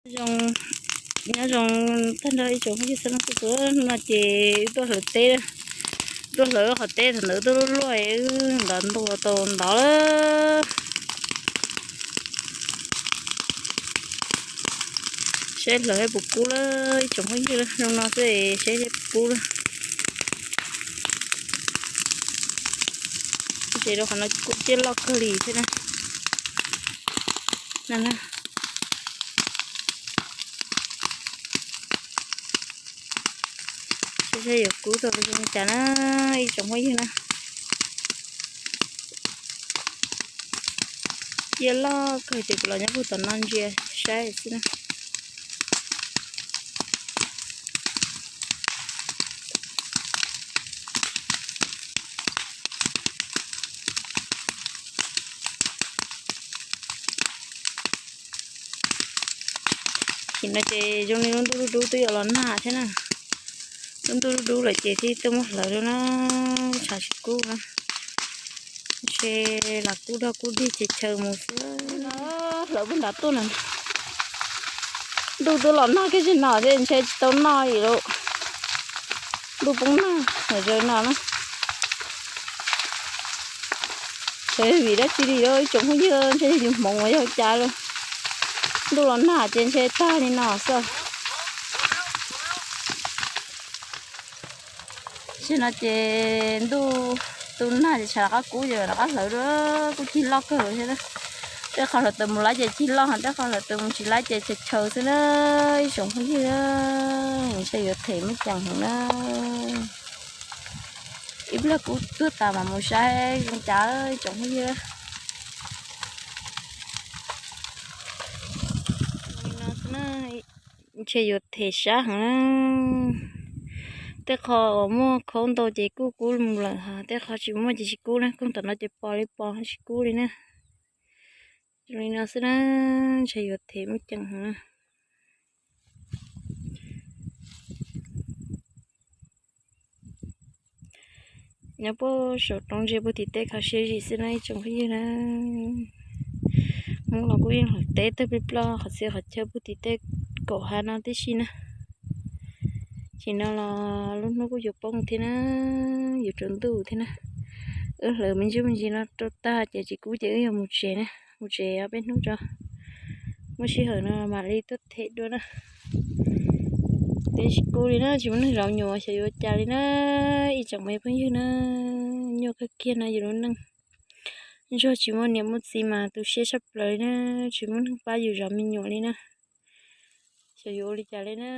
Zoo, nyob zoo tag nrho ib tsoom phooj ywg txhua leej txhua tus, no ces wb tuaj hlawv teb, tuaj hlawv qhov teb thaum ntawd tuaj luaj luaj, wb ntov ntua tau ntov lawm. Saib hlawv puas kub lawm ib tsoom phooj ywg, zoo no xwb saib puas kub lawm. Ces rau qhov no kuj ciaj loj kawg li thiab na. Saib saib yuav kub tau zoo li cas na ib tsoom phooj ywg na. Ciaj loj kawg ces kuv los nyob puag tom no ntsia saib xwb na. Nim no ces zoo li lub ntuj dub dub twb yuav los nag thiab na. Lub ntuj dub dub lawm ces thiaj tuaj muab hlawv dua na, tshav tsis kub na. Ntshe lam kub dog kub dig ces chaw mus xwb. Hlawv puag nrad tuaj na. Ntuj twb los nag kiag tsis no thiab ntshe tsis tau noj li lawm. Ntuj poob nag zaws no na. Tsis vim dab tsi li ib tsoom phooj ywg, ntshe yus hmoov uas yog cas lawm. Ntuj los nag ces ntshe tag li no xwb. Tam sim no ces ntuj tu nag ces tshav rov qab kub ces rov qab hlawv dua, kuj cig loj kawg thiab. Tej qhov hlawv tawm mus lawm ces cig loj, tej qhov hlawv tawm mus tsis lawm ces chaw chaw xwb na ib tsoom phooj ywg. Ntshe yuav them muaj ceem heev na. Ib pliag kuv tuaj tas mam mus saib zoo cas ib tsoom phooj ywg. Ntshe yuav them sab heev na. Tej qho uas muaj khaub ntau ces kuj kub mus lawm, tej qho tsis muaj ces tsis kub na. Koog tom no ces pos li pos tsis kub li na. Zoo li no xwb na, ntshe yuav them muaj ceem heev na. Nyob puag saum roob ntsia puag tim tej kho siab zim xwb na ib tsoom phooj ywg na. Hmoob los kuj yeej hlawv teb tawg pliaj ploj qhov txhia qhov chaw puag tim tej kaum hav no tib si na. Tam sim no los lub hnub kuj yuav poob thiab na, yuav tsaus ntuj thiab na. Wb hlawv me ntsis me ntsis no rau tag ces tsis kub ces wb yuav mus tsev na, mus tsev ob peb hnub tso. Muaj sij hawm no mam li tuaj them dua na. Twb tsis kub li na, tsis muaj neeg zov me nyuam xyov yuav cas li na. Ib tsoom me phooj ywg na, nyuaj kawg kiag no yus lub neej. Ntsuag tsis muaj niam muaj txiv mas tu siab tshaj plaws li na, tsis muaj neeg pab yus zov me nyuam li na. Xyov yuav ua li cas li na.